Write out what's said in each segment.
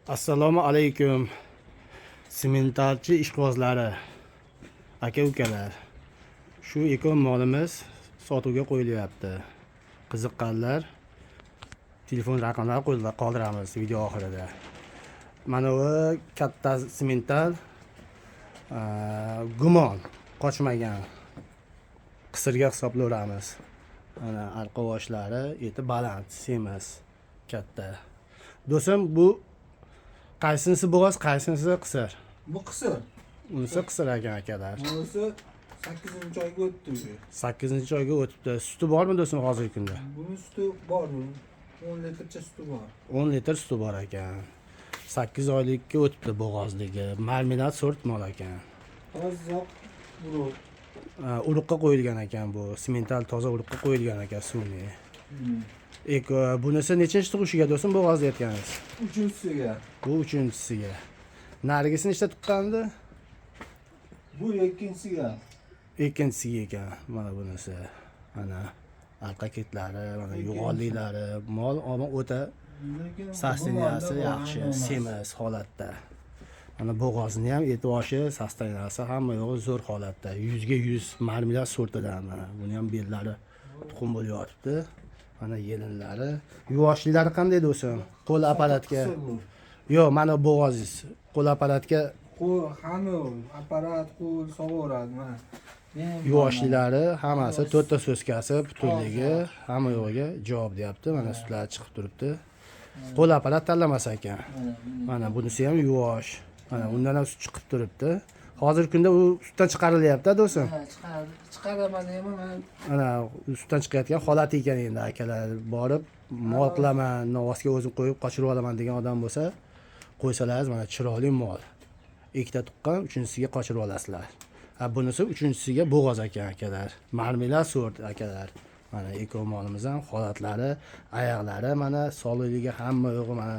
Assalomu alaykum, sementalchi ishqibozlari, aka ukalar. Shu eko molimiz sotuvga qo'yilyapti. Qiziqqanlar telefon raqamlari qoldiramiz video oxirida. Mana bu katta semental, gumon qochmagan qisirga hisoblayveramiz. Mana arqa boshlari, eti baland, semiz, katta. Do'stim, bu qaysinisi bo'g'oz, qaysinisi qisir? Bu qisir. Unisi qisir ekan, akalar. Bunisi 8-oyga o'tdi уже. 8-oyga o'tibdi. Suti bormi, do'stim, hozirgi kunda? Buni suti bor buni. 10 litrcha suti bor. 10 litr suti bor ekan. 8 oylikka o'tibdi bo'g'ozligi. Marmelad sort mol ekan. Toza urug'. Ha, urug'qa qo'yilgan ekan bu. Semental toza urug'qa qo'yilgan ekan, suvni. Eko bunisi nechinchi tug'ishiga, do'stim, bo'g'oz deyotganingiz? Uchinchisiga. Bu uchinchisiga. Narigisi nechta tuqqandi? Bu ikkinchisiga. Ikkinchisiga ekan. Mana bunisi. Mana arqa ketlari, mana yo'g'onliklari, mol omon o'ta. Lekin bu Состояния si molda yaxshi, emas. Semiz holatda. Mana bo'g'ozini ham eti oshi, состояния si hamma yo'g'i zo'r holatda. 100ga 100 marmelad sortidan mana. Buni ham bellari tuxum bo'lib yotibdi. Mana yelinlari. Yuvoshliklari qanday, do'stim? Qo'l apparatga. Qisir bu. Yo'q, mana bo'g'ozingiz. Qo'l apparatga. Qo'l, hamma apparat, qo'l sovaveradi mana. Men Yuvoshliklari hammasi to'rtta соска si butunligi, Toza. hamma yo'g'iga javob deyapti. Mana sutlari chiqib turibdi. Qo'l apparat tanlamas ekan. Mana, Mana bunisi ham yuvosh. Mana undan ham sut chiqib turibdi. Hozirgi kunda u sutdan chiqarilyapti, do'stim. Ha, chiqaraman deyman mana. Mana sutdan chiqayotgan holati ekan endi, akalar. Borib mol qilaman, novvosga o'zim qo'yib qochirib olaman degan odam bo'lsa, qo'ysalaringiz, mana chiroyli mol. Ikkita tuqqan, uchinchisiga qochirib olasizlar. Ha, bunisi uchinchisiga bo'g'oz ekan, akalar. Marmelad sort, akalar. Mana eko molimiz ham holatlari, oyoqlari mana soliqligi, hamma yo'g'i mana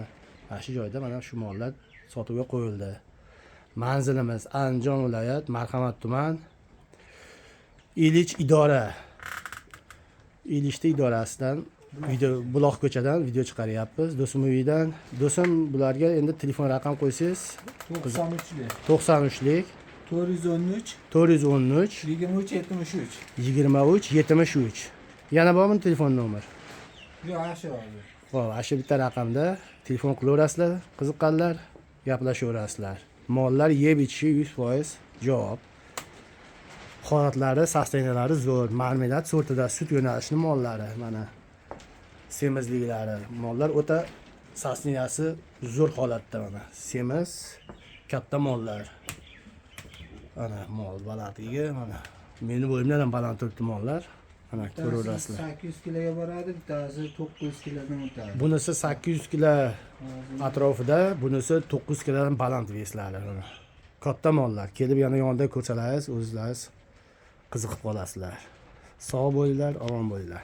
shu joyda, mana shu mollar sotuvga qo'yildi. Manzilimiz Andijon viloyat, Marhamat tuman, Ilich idora. Ilichda idorasidan video, Buloq ko'chadan video chiqaryapmiz. Do'stim uyidan. Do'stim, bularga endi telefon raqam qo'ysangiz. 93lik. 93lik. 413. 413. 23 73. 23 73. Yana bormi telefon nomer? Yo'q, yaxshi hozir. Xo'p, ana shu bitta raqamda telefon qilaverasizlar, qiziqqanlar gaplashaverasizlar. Mollar yeb ichishi 100% javob. Holatlari, состояния lari zo'r. Marmelad sortida sut yo'nalishli mollari, mana semizliklari. Mollar o'ta состояния si zo'r holatda mana. Semiz, katta mollar. Mana mol balandligi mana meni bo'yimdan ham baland turibdi mollar. Mana ko'raverasizlar. 800 kiloga boradi, bittasi 900 kilodan o'tadi. Bunisi 800 kilo atrofida, bunisi 900 kilodan baland вес lari. Mana. Katta mollar. Kelib yana yonida ko'rsalaringiz, o'zlaringiz qiziqib qolasizlar. Sog' bo'linglar, omon bo'linglar.